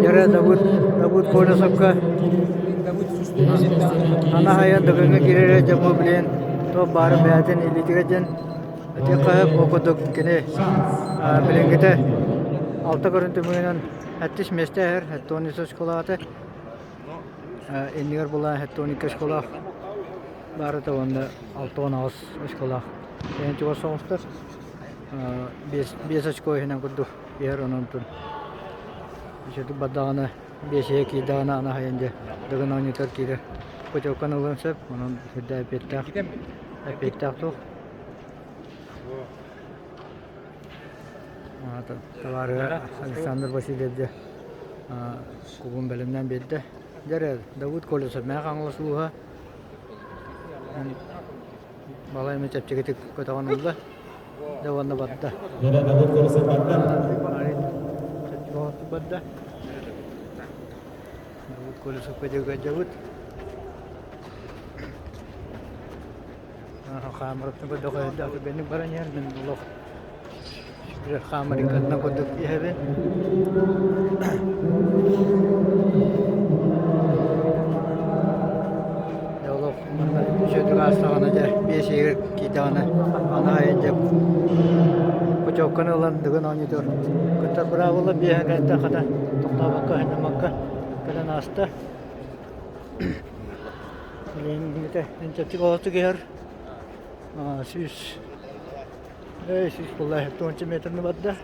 Дьэрэ Давыд Давыд Колесовка Анаһайан Дыгыҥҥа киирэрэ дьэ бу билигин туох баарын бэйэтин илиитигэр диэн этиэххэ сөп. Ол курдук кини билиҥҥитэ алта көрүн түмүгүнэн сэттис миэстэ иһэр, 73 оскуолаҕа иннигэр булаан 72 оскуолаах баарыта уонна 68 оскуолаах. Эйэн чугас соҕустар. Биэс очко иһинэн курдук иһэр онон үчүгэй бардаҕына биэсиһэ киирдэҕинэ анаһайан дьэ Дыгын оонньуутугар киирэр путевканы ылыан сөп онон сүрдээх эппиэттээх эппиэттээх туох табаарыһа Александр Васильев дьэ кугун бэлэмнээн биэрдэ дьэ эрэ Давыд Колесов Мэҥэ Хаҥалас улууһа балай эмэ чэпчэкитик көтөҕөн ылла Дьэ уонна барда. Барда. Давыд Колесов көдьөгөдьөбүт. Хаамыраттан көрдөхө бенник баран иһэр мин олох хаамырыккатынан курдук иһэбин. Дьэ олох манна үчүгэйдик аастаҕына дьэ биэс иһигэр киирдэҕинэ анаайын дьэ путевканы ылан Дыгын оонньуутугар кыттар быраабыла биэһэ кэнниттэн хата тохтообокко сынньаммакка кэлэн ааста. Билиҥҥитэ чэпчэки оҕотук иһэр 100 сүүс буолла уонча метрны барда.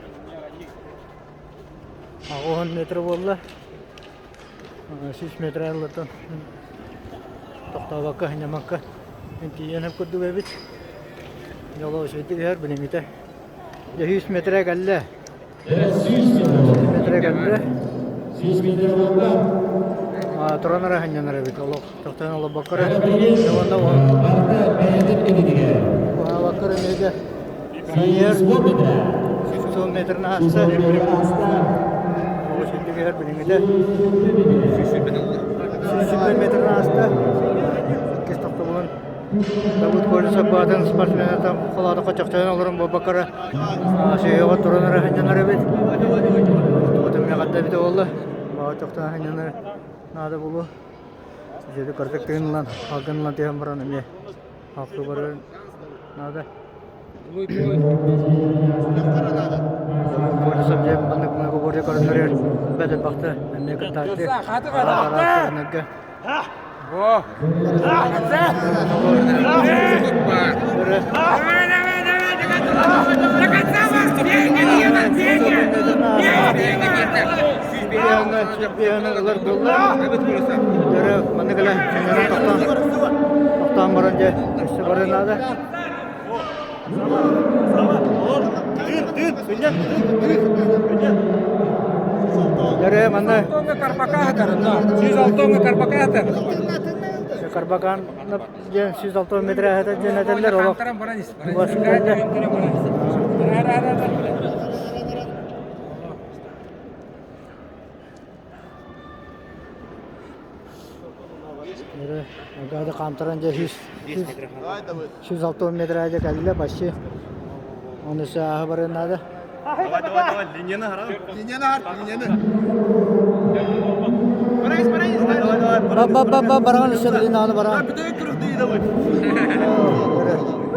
80 метр буолла. 100 метр айыллартан тохтообокко, сынньаммакка тиийэн курдук эбит. Дьоло үчүгэйдик иһэр билиҥҥитэ. Дьэ 100 метрэ кэллэ. 100 метрэ кэллэ. Туран эрэ сынньанар эбит олох тохтоон олорбокко эрэ. Уонна уһаабакка эрэ эмиэ дьэ 100 метрин ааста. Олус үрдүк иһэр билиҥҥитэ. 120 метрин ааста. Иккис тохтобулун Давыд Колесов баатын спортсмената холоодоххо чохчойон олорон буолбакка эрэ сүһүөҕэ туран эрэ сынньанар эбит. Тугутун миэхэ эбитэ буолла. Баҕа чохтоон сынньанар наада буолуо. Дьиэти кырдьык тыын ылан, алгын ылан түһэн баран эмиэ халты барар наада. Колесов дьэ маннык многоборье көрүннэрэр бэт элбэхтэ эмиэ кыттааччы араас көрүҥнэргэ. Тохтоон баран дьэ өссө барыа наада. Дьэрэ манна Карбакан диэн 106 метр диэн этэллэр олох Агада хаамтаран дьэ 106 метр дьэ кэллэ почти. Оны сааһы барыан наада. Давай, давай, давай, линияны харан. Линияны хар, линияны. Барайс, барайс, Давай, давай, давай. Ба ба ба ба баран өссө линияны баран. Бүтэйик кырдыы давай.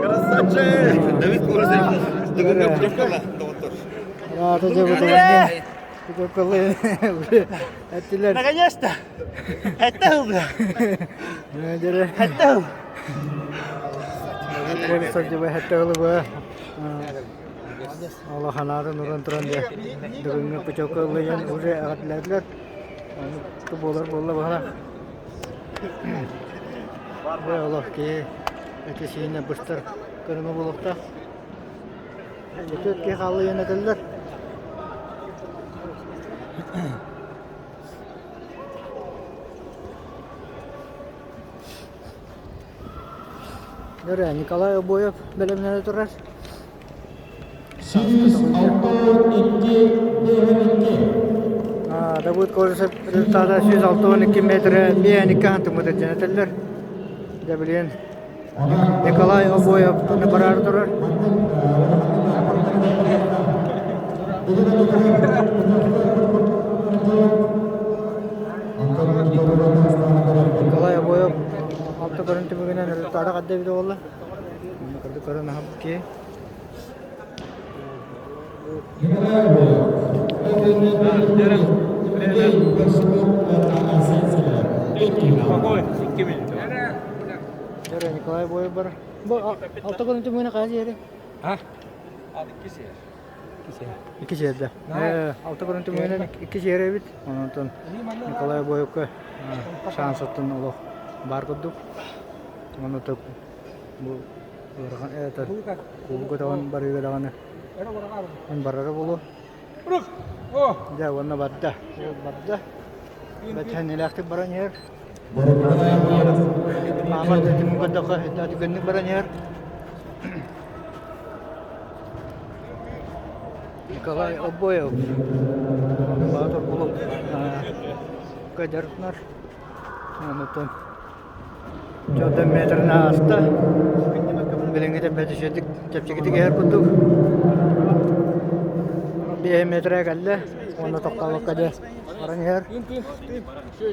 Красавчик! Давид Курасев. Дыгынга путевка доҕоттор. Раата дьэ бутугуннун. Путевкалыы эттилер. Наконец-то! Это ылды. Это ыл. Улаханаатын уран туран дьэ бүгүҥҥү путевка ыллыйан уже эҕэрдэлээтилэр. Ону буолар буолла баһа. Дьэ олох киһи этэ-сиинэ быстар көрүҥэ буолуохтаах. Үтүөт киһи хааллыйан этэллэр. Дөрө Николай Обоев бэлэмнэнэ турар. 162 52. Давыд Колесов результата 162 метрэ 52 сантиметр диэн этэллэр. Дьэ билигин Николай Обоев бараары турар. Тохтоото хадда эбитэ буолла. Онно кырдык көрөн аһабыт киһи. Дөрө Николай Боев бар. Бу алта күн түмүгүнэ хаһан сиэри? А? Икки сиэр. Икки сиэрдэ. Алта күн түмүгүнэн икки сиэр эбит. Онтон Николай Боевка шансаттан олох бар курдук. Онно бу ыарахан это кубуга даҕаны барыыга даҕаны барара буолуо. Дьэ уонна барда. Барда. Бэтһэннилээхтик баран иһэр. Маамар тэтимин көрдөххө түгэнник баран иһэр. Николай Обоев Баатыр кулуп кадернар онтон Чөтөн метрин ааста. Билиҥҥитэ бэтишетик чэпчэкитик иһэр курдук. Биэһи метрэ кэллэ уонна тохтообокко дьэ баран иһэр.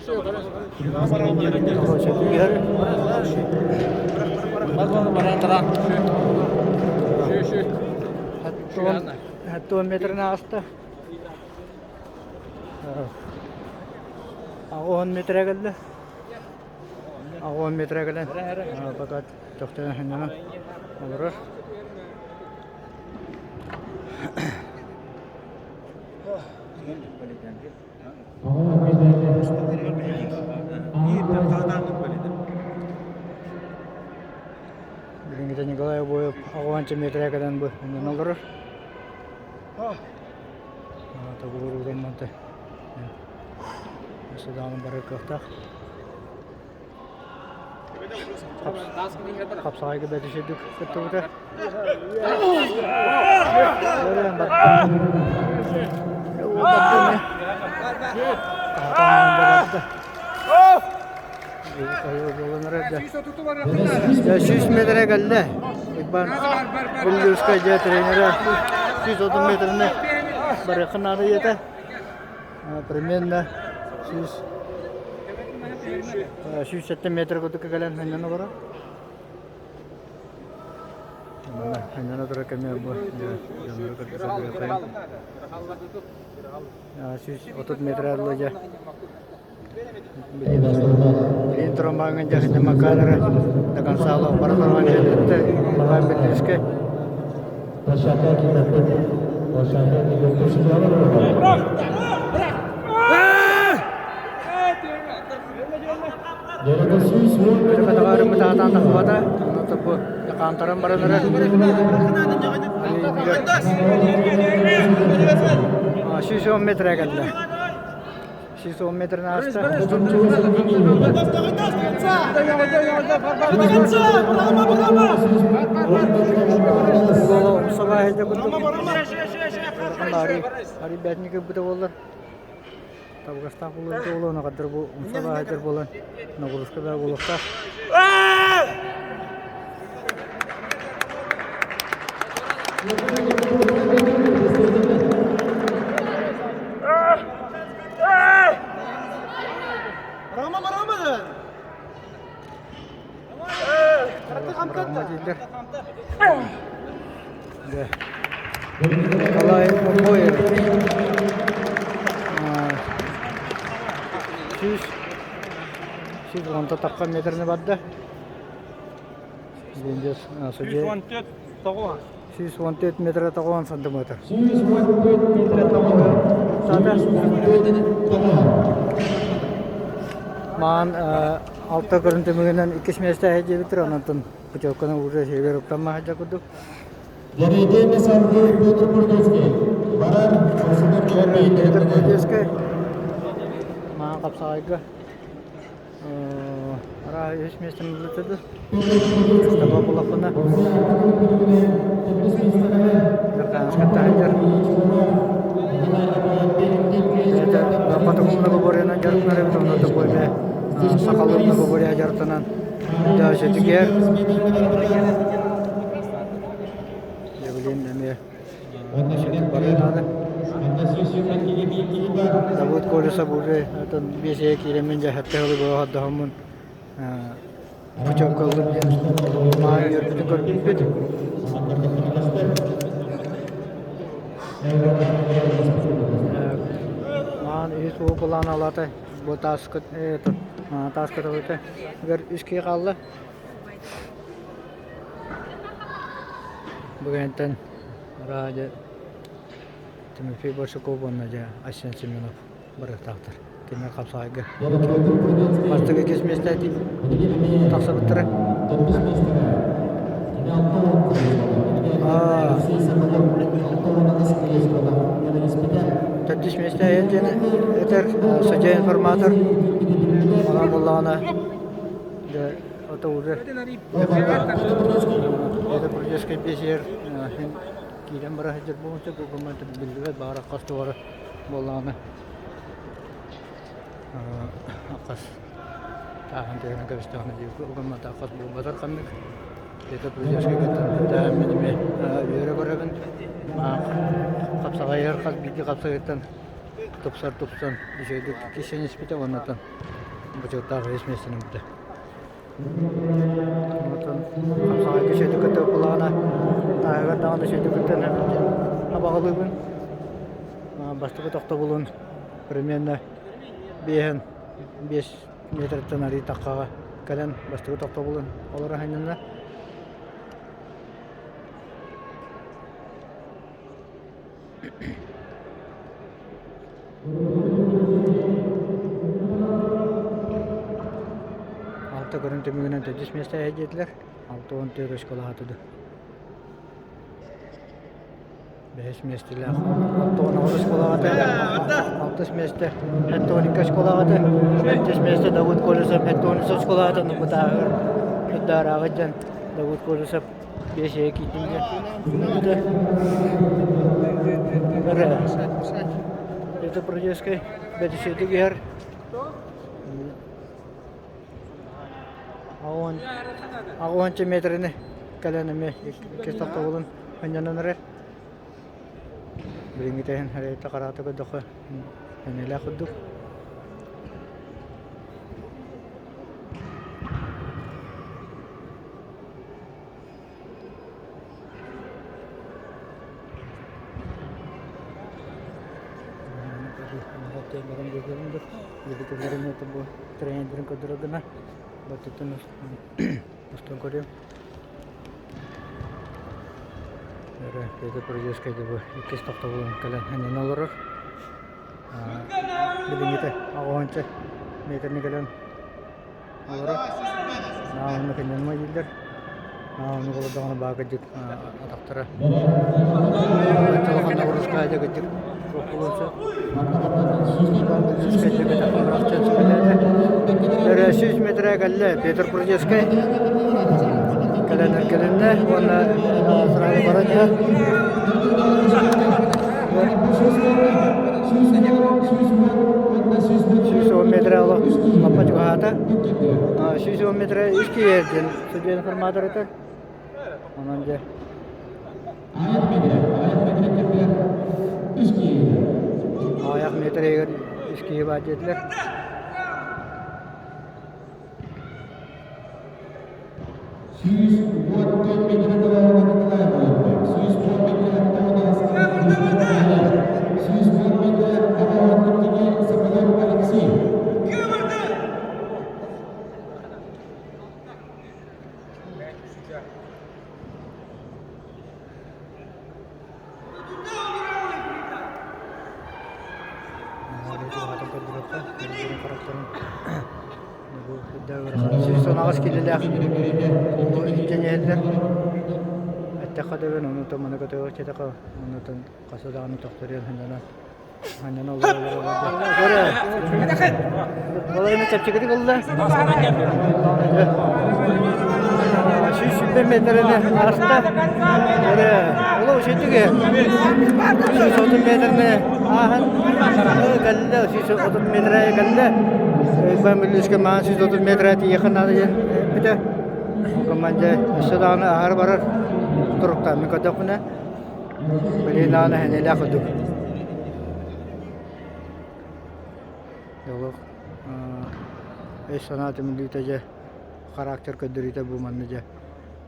Тоҕо иһэр. Хэттуон метрин ааста. 10 метрэ кэллэ. 10 метрэ кэлэн пока тохтоон сынньанан олорор. Билиҥҥитэ Николай Обоев 10 метрэ кэлэн бу сынньанан олорор. Тобугуруутан Өссө даҕаны барар кыахтаах. Хапсаҕайга бэрт кыттыбыта. Сүүс метрэ кэллэ. Иван Буллюскай дьэ тренерэ 130 метрини барыахха наада диэтэ. Примерно 107 метр курдук кэлэн ханньан олорор. Ханньан отырар кэмэ бу дьоннору кытта сылдьыаххайын. 130 метр арыла дьэ. Билин турамааҥын дьэ ханньамаккаанара до конца бара туран дьэ Балаан Биллискэ Өрө таатаан тахсыбата, бу хаамтаран баран эрэр. 110 метрэ кэллэ. 110 метрин ааста. Ребятник быта буоллар. Табыгастаах буолуон буолуон аҕардар бу умсалааһыдьар буолан нагрузка да буолуохтаах. Николай Обоев 100 тахха метрини барда. 114 метр 90 сантиметр. Маан алта көрүн түмүгүнэн иккис миэстэ диэбиттэр, онон путевканы уже север уктамма сылдьар курдук. Дәридеми салгыы Петр Курдецкий. Барар Петр Курдецкий. Маан хапсаҕайга Араа үс миэстэни ылыттыды. Таба булаппына. Дьархааныскатта сылдьар. Батыгым многоборьенан дьарыктанар эбит, онно такой сахалыы многоборье дьарыктанан дьэ Дьэ, эмиэ Давыд Колесов уже атын биэсэйэ киирэммин дьэ хэттэ сылы быһа дохоммун. Путевка ыллым диэн маай үөрбүтүн көрбүппүт. Маан үһүс уу былаан алата бу тааскыт тааскыт ылыта гэр үс киһи хаалла. Бүгүнтэн ради Тимофей Большаков уонна дьэ Айсен Семенов барыахтаахтар. Кинилэр хапсаҕайга бастакы иккис миэстэ тахсыбыттара. Төрдүс миэстэ диэн этэр судья информатор онон буоллаҕына дьэ ото уже это прудецкай биэсиэр киирэн бара сылдьар буолуон сөп биллибэт баара хас туора буоллаҕына хас тааһын түһэрэн кэбистэҕинэ угаммата хас буолбатар ханнык это прудецкай кыттан мин эмиэ үөрэ көрөбүн хапсаҕайыгар хас биирдии хапсаҕайыттан тупсар тупсан үчүгэйдик кисэн испитэ уонна бочуоттаах үһүс миэстэни ылбыта. Онтон хапсаҕайга үчүгэйдик кытта укулаана тааһыгар даҕаны үчүгэйдик кыттан абаҕалыыбын. Бастакы тохтобулун примерно биэһэн биэс метртэн арыый таххаҕа кэлэн бастакы тохтобулун олоро сынньанна. Алта көрүҥ түмүгүнэн төрдүс миэстэ диэтилэр. 64 оскуолаҕа туду. Бэһис миэстэлээх 69 оскуолаҕа алтыс миэстэ Хеттоника оскуолаҕа сэттис миэстэ Давыд Колесов Хеттонис оскуолаҕа Нукутааҕар Кыдаарааҕы дьон Давыд Колесов биэс ыйа киирдим диэн Это Прудецкай бэдисиэдик иһэр Аҕыһанча метрини кэлэн эмиэ иккис тохтобулун ханньанан эрэр. Билиҥҥитэ иһин эрэйдэ хараата көрдөххө энэлээх курдук. Тренердэрин көрдөрөр гына баттыттан устан көрүөм. Эрэ Петр Прудецкай бу иккис тохтобулун кэлэн анньан олорор. Билиҥҥитэ аҕыһанча метрни кэлэн олорор. Наауну кэнньэнмэ дииллэр. Наауну олордоҕуна баакырдьык атахтара улахан ноҕуруускаайда кырдьык суох буолуон сөп. Сүүс метрэ кэллэ Петр Прудецкай кэлэн эргилиннэ уонна сразу баран иһэр. 110 метрэ олох лаппа чугаһаата. 110 метрэ үс киһи диэн судья информатор этэр. Онон дьэ Аҕыйах метригэр үс киһи баар диэтилэр. Сүүс киилэлээх илдьэн иһэллэр. Эттэххэ дөбөн, онутан маны көтөҕө чэтэхэ, онутан хаса даҕаны тохторуйан ханньанан ханньана олорор. Балайны чэпчэкитик ылла. 120 метрини ааста. Олох үчүгэй. 130 метрини ааһан кэллэ, 130 метрэ кэллэ. Бамбилиска маан 130 метрэ тиийиэххэ наада диэн эппитэ. Команда өссө даҕаны аһары барар туруктаах. Мин көрдөхпүнэ, билигин даҕаны эһэнэлээх курдук. Олох өй-санаа түмүллүүтэ дьэ. характер көрдөрүүтэ бу манна дьэ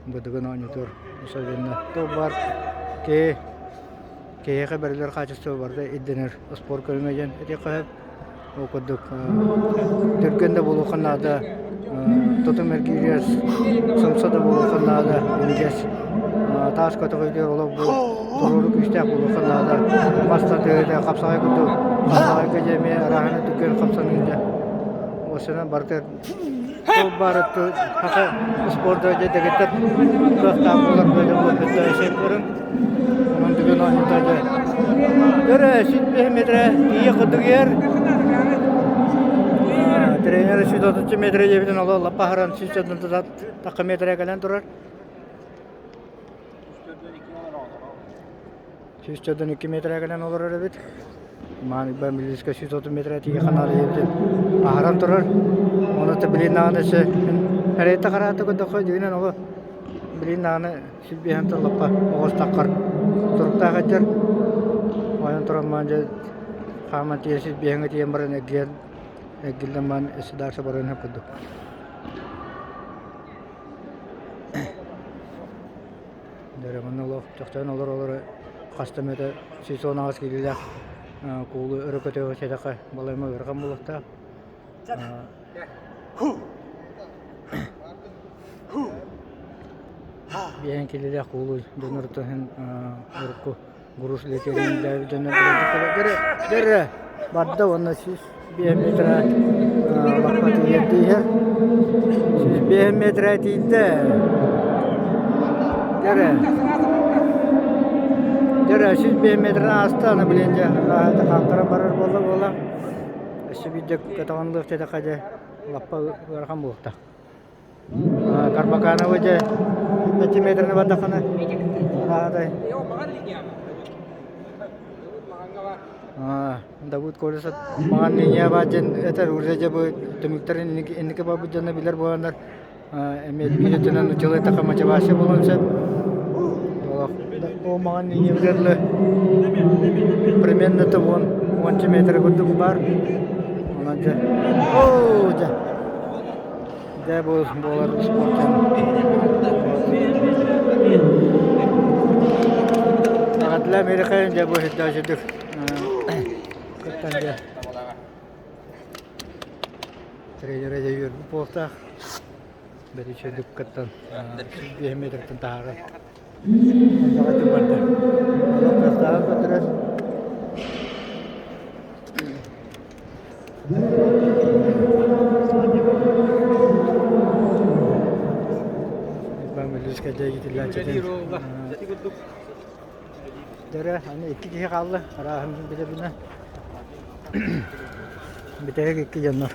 быдыгын оонньотуор особенно то бар киһи киһиэхэ бэриллэр хаачыстыба барыта ирдэнэр спорт көрүҥэ диэн этиэххэ сөп. Ол курдук түргэн да буолуохха наада, тутум эргииригэр сымса да буолуохха наада, үнүгэс таас көтөҕүүтүгэр олох бу туруору күүстээх буолуохха наада. Мас тардыһыыта хапсаҕай курдук хапсаҕайга дьэ эмиэ арааһына түргэн хамсаныы дьэ уосанан барыта ол баар саха спорда дьэ дэгиттэр кыахтаах буолар бөлө буолбут сеп көрүҥ. Онон бүгүн оонньуута дьэ Көрө, 105 метрэ тиийэ курдук иһэр. Тренер 130 метрэ диэбитин оло лаппа аһаран 130 тахха метрэ кэлэн турар. 142 метрэ кэлэн олорор эбит. Маан Билиска 130 метрэ тиийэ ханаада диэбитин аһаран турар. Оны та билин даҕаны өссө эрэйтэ хараата көрдөххө дьиҥинэн оло билин даҕаны Силбиэһэн тыллаппа оҕус таххар туруктаах этэр. Ойон туран маан дьэ хааман тиийэн силбиэһэҥҥэ тиийэн баран эргийэн эргиллэн маан өссө дальше барыан сөп курдук. Дөрө манна олох тохтоон олор-олоро хаста эмэтэ 118 киилэлээх куулу өрө көтөҕө сэтэхэ балайма ыарахан буолуохтаах. Биэһэн килэлээх куулуй дьонноруттан иһин урукку груз литерин дьоннор дөрө барда уонна 105 метра лаппа тиийэр тиийэр 105 метра тиийдэ дөрө дөрө 105 метра ааста аны билин дьэ хаамтаран барар буолла буола өссө биирдэ көтөҕөн ылыах дьэ лаппа ыарахан буолта Карбакановы дьэ 5 метрны бардаххына аатай Давыд Колесов маҕан линия баар диэн этэр уже дьэ бу түмүктэрин инники барбыт дьоно билэр буоланнар эмиэ биир өттүнэн училы така мотивация буолуон сөп ол маҕан линия билэр примерно то уонча метр курдук баар онон дьэ оо дьэ Дьэ бу буолар спортан. Аҕатла Америка дьэ бу сирдээччитик кыттан дьэ тренерэ дьэ үөрбүт буолтаах бэричэдик кыттан 5 метртэн таһааран Даҕатык барда. Олох кыахтааҕын көрдөрөр. Дөрө, аны икки киһи хаалла, арааһын билэбинэ. Бүтэһик икки дьоннор.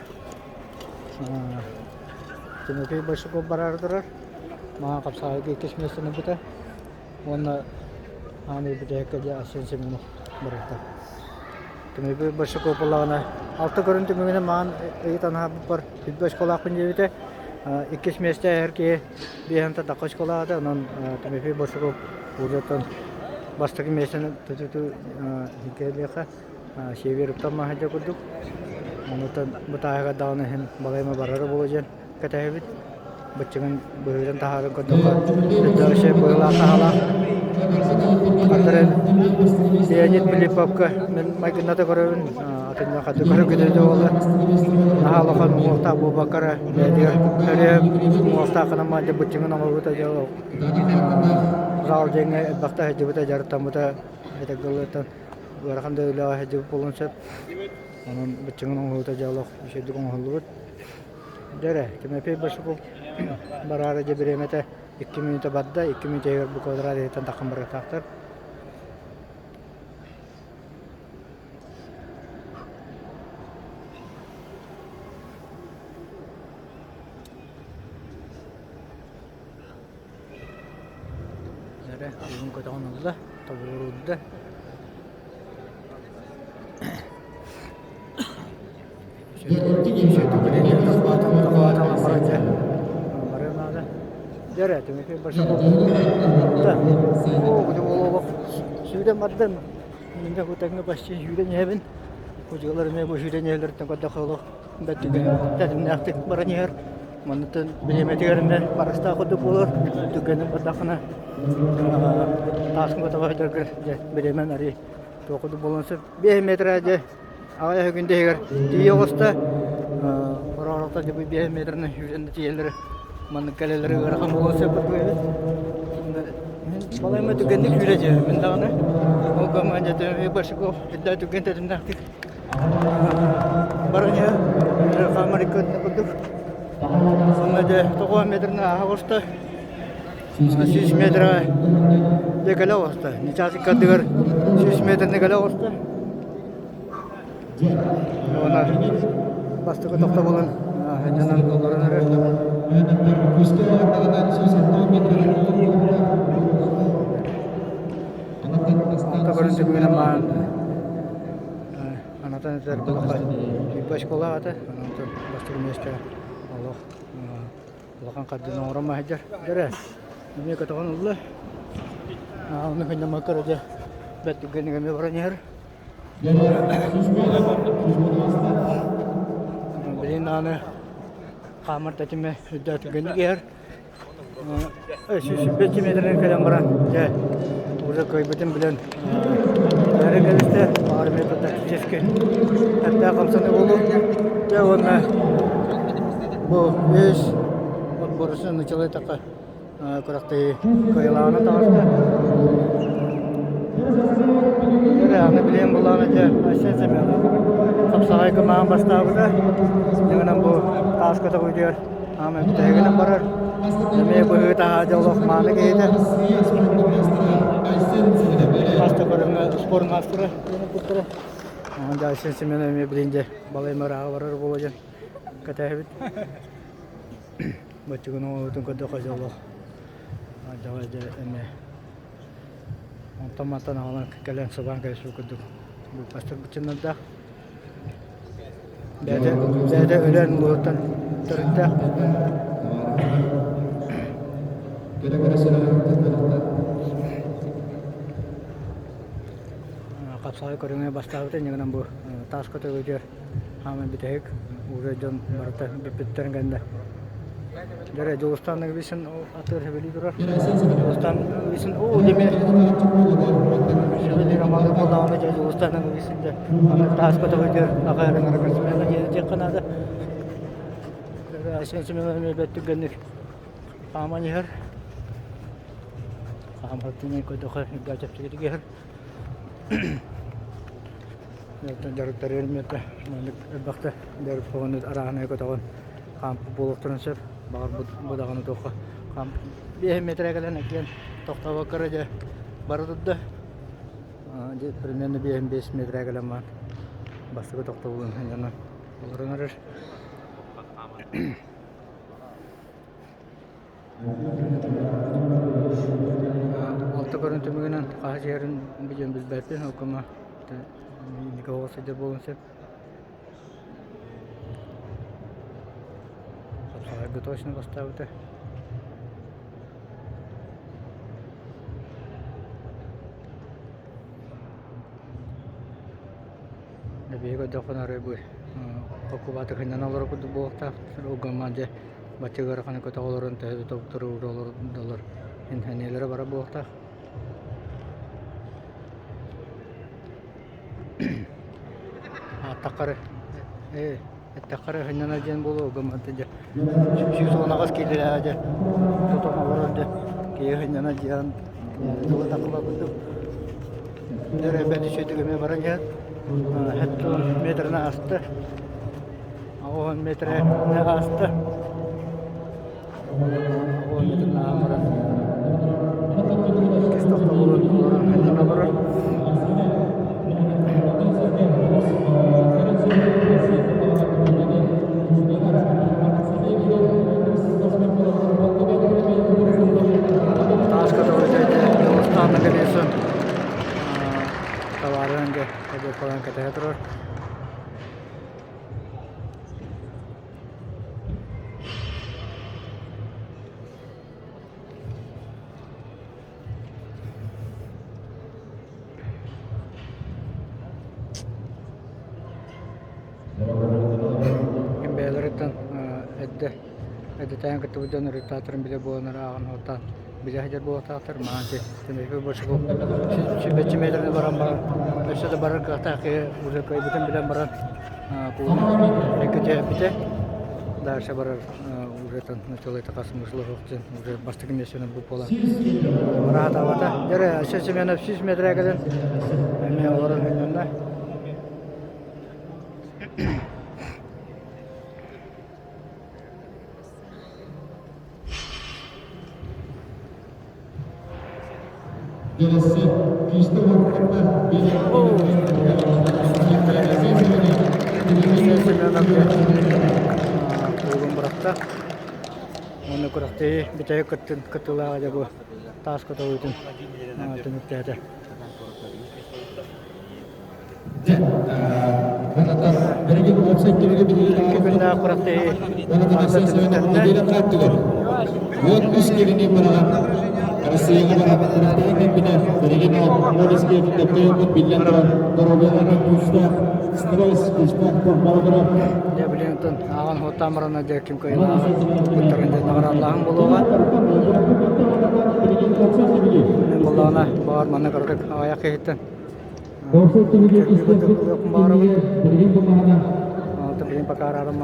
Тимофей Большаков бараары турар. Маҥан хапсаҕайга иккис миэстэни ылбыта. Уонна аан бүтэһиккэ дьэ Арсен Семенов барыта. Тимофей Большаков буоллаҕына алта көрүн түмүгүнэн маҥан ыйытан аһарбыппар 100 очколаахпын диэбитэ. Иккис миэстэ эһэр киһи биэһэн тахха очколаата. Онон Тимофей Большаков урутан бастакы миэстэни тутуту кэлиэхэ Северуттан маһыдьа курдук. Онутан бытааһыгар даҕаны иһин балайма барара буолуо диэн кэтэһэбит. Быччыҥын быһыытын таһааран көрдөххө, өйдөөх быһыылаах таһаалаах. Ардары Леонид Филипповка мин майгынната көрөбүн, атынна хаты көрө да буолла. Наһаа улахан уҥуохтаах буолбакка эрэ, бэйэтигэр өрүһэ уҥуохтаах гынан маадьа быччыҥын оҥорбута дьэ зал дьиҥҥэ элбэхтэ сылдьыбыта, дьарыктаммыта этэргэ ыарахан да үлэҕэ сылдьыбыт буолуон сөп. Онон быччыҥын оҥоһуута дьэ олох үчүгэйдик оҥоһуллубут. Дьэ эрэ, Тимофей Большаков бараары дьэ бириэмэтэ 2 мүнүүтэ барда, 2 мүнүүтэ иһигэр бу квадрат иһиттэн таххан барыахтаахтар. Эрэ, бүгүн көтөҕөн ылла, тобугуруурда. Сүүрэн бардым. Минде хутаҥҥа почти сүүрэн иһэбин. Кудьугалар эмиэ бу сүүрэн иһэллэриттэн көрдөххө олох бэрт түгэн тэтимнээхтик баран иһэр. Манныттан бириэмэтигэр эмэ барыстаах курдук буолар. Түгэнин бардаххына тааскын көтөҕө сылдьаргар дьэ бириэмэн арый туох курдук буолуон сөп. 5 метр дьэ аҕыйах күн иһигэр тиийэ оҕуста. Ороорохтор дьэ бу 5 метрынан сүүрэн да тиийэллэрэ маннык кэлэллэрэ ыарахан буолуон сөп курдук эбит. Балайма түгэнник сүүрэ дьэ мин даҕаны. Ол гамма дьэ Большаков үрдэ түгэн тэтимнээхтик Баран иһэр хаамар икки курдук. Онно дьэ тоҕо метрин ааһа оҕуста. 100 метра дьэ кэлэ оҕуста. Ньычаас иккардыгар 100 метрни кэлэ оҕуста. Уонна бастакы тохтобулун сынньанан олорон эрэр. Онто көрүн түгүнэн маан Анатан этэр буоллахха тыыппа оскуола аҕата, онтон бастакы миэстэ олох улахан хардыыны оҥорон сылдьар. Дьэрэ, эмиэ көтөҕөн ылла. Ону кынньаммакка эрэ дьэ бэрт түргэнник эмиэ баран иһэр. Билигин даҕаны хаамар тэтимэ үрдэ түргэнник иһэр. 105 метрин кэлэн баран, дьэ, уже кыайбытын билэн, бары кэлистэ, армия тактически эрдээх хамсаныы буолуо. Дьэ уонна бу үс отборусын началай такка күрэхтэһии кыайылааҕына таҕыста. Эрэ аны билиэн булаана дьэ Айсен Семенов хапсаҕай кымаан бастаабыта. Дьиҥинэн бу таас көтөҕүүтүгэр Аама бүтэһигинэн барар. Эмиэ быһыы-таһаа дьэ олох мааны киһитэ. Хас да көрүҥҥэ спорт маастара диэн эппиттэрэ. Онон дьэ Айсен Семенов эмиэ билин дьэ балай ырааҕы барар буолуо диэн кэтэһэбит. Баччыгын оҥоһуутун көрдөххө дьэ олох дьэ дьэ эмиэ онтон мантан аҕалан кэлэн сыбаан кэбиспит курдук быыппастар быччыннардаах. Бэйэтэ, бэйэтэ өлөөн улууһуттан төрүттээх. Хапсаҕай көрүҥэ бастаабыта инньэ бу таас көтөгүтүгэр хааман бүтэһик уже дьон барыта бүппүттэрин кэннэ Дьэ Дьулустаан Ноговицын атыыр сөбүлүү турар. Дьулустаан Ноговицын оо дими сөбүлүүр амалы буоллаҕына дьэ Дьулустаан Ноговицын дьэ аны таас көтөҕүтүгэр аҕай ыҥырыгар Семена диэн диэххэ наада. Айсен Семенов эмиэ бэрт түргэнник хааман иһэр. Хаамартыынан көрдөххө үрдэ чэпчэкитик иһэр. Оттон дьарыктарыгар мүөтэ маннык элбэхтэ дьарык хоһону арааһынай көтөҕөн хаампыт буолуохтарын сөп. Баҕар бу даҕаны туохха хаамп биэһин метрэ кэлэн эккиэн тохтообокко эрэ дьэ бара турда. Дьэ примерно биэһин биэс метрэ кэлэн баран бастакы тохтобулун дьоно олорон эрэр. Алта көрүн түмүгүнэн хаһыс иһэрин билиэн билбэппин, ол гына никого сылдьар буолуон сөп. Хапсаҕайга точно бастаабыта. Биһиги көрдөххүнэ арай бу хоккубаатыгынан олорор курдук буолуохтаах. Ол гынан дьэ бачча ыараханы көтөҕө олорон төһө да тобуктары уура олордоллор инхэнилэрэ барар буолуохтаах. Ааттаххары ээ эттэххэрэ сынньанар диэн буолуо гыммат дьэ 118 киилэлээх дьэ тутан олорор дьэ киһи сынньанар диэн тыла тахла курдук Эрэ бэрт үчүгэйдик эмиэ баран иһэр. 70 метрини ааста. 10 метрини ааста. 10 метрини ааһан баран иккис тохтобулун олорон сынньана олорор. Тааска төгүрүтэ Дьулустаан Наконецын табаарыһын дьэ эбиэккалаан кэтэһэ турар. Бэйэлэриттэн эрдэ. Эдэтээҥ кыттыбыт дьон результаттарын билэ буолан ааҕан уоттаан билэ сылдьар буолуохтаахтар. Маан Тимофей Большаков сүүрбэччэ метрини баран баран өссө да барар кыахтаах киһи уже кыайбытын билэн баран куулун түһэрбитэ. Дальше барар уже там началайта смысла суох диэн уже бастакы миэстэни бу буолан бара Дьэ, Айсен Семенов 100 метрэ кэлэн эмиэ олорон ханньанна. Уолун бырахта. Уонна күрэхтэһии бүтэһик кыттын кыттыылааҕа дьэ бу таас көтөҕүүтүн түмүктээтэ. Икки күннээх күрэхтэһии барыта түмүктэннэ. Вот үс киһини быраҕан Россияҕа баран күрэхтэһии кэлбитэ. Билигин Олимпийскай кыттыйбыт биллэн турар доруобуйалара күүстээх, стресс күүстээх балыгыра. Дьэ билигин ааҕан хуоттаан баран дьэ ким кыайыылааҕын кыттарын дьэ наҕараадалааһын буолуоҕа. Мин буоллаҕына баҕар манна кыратык аҕыйах киһиттэн Билигин Билигин пока араарым.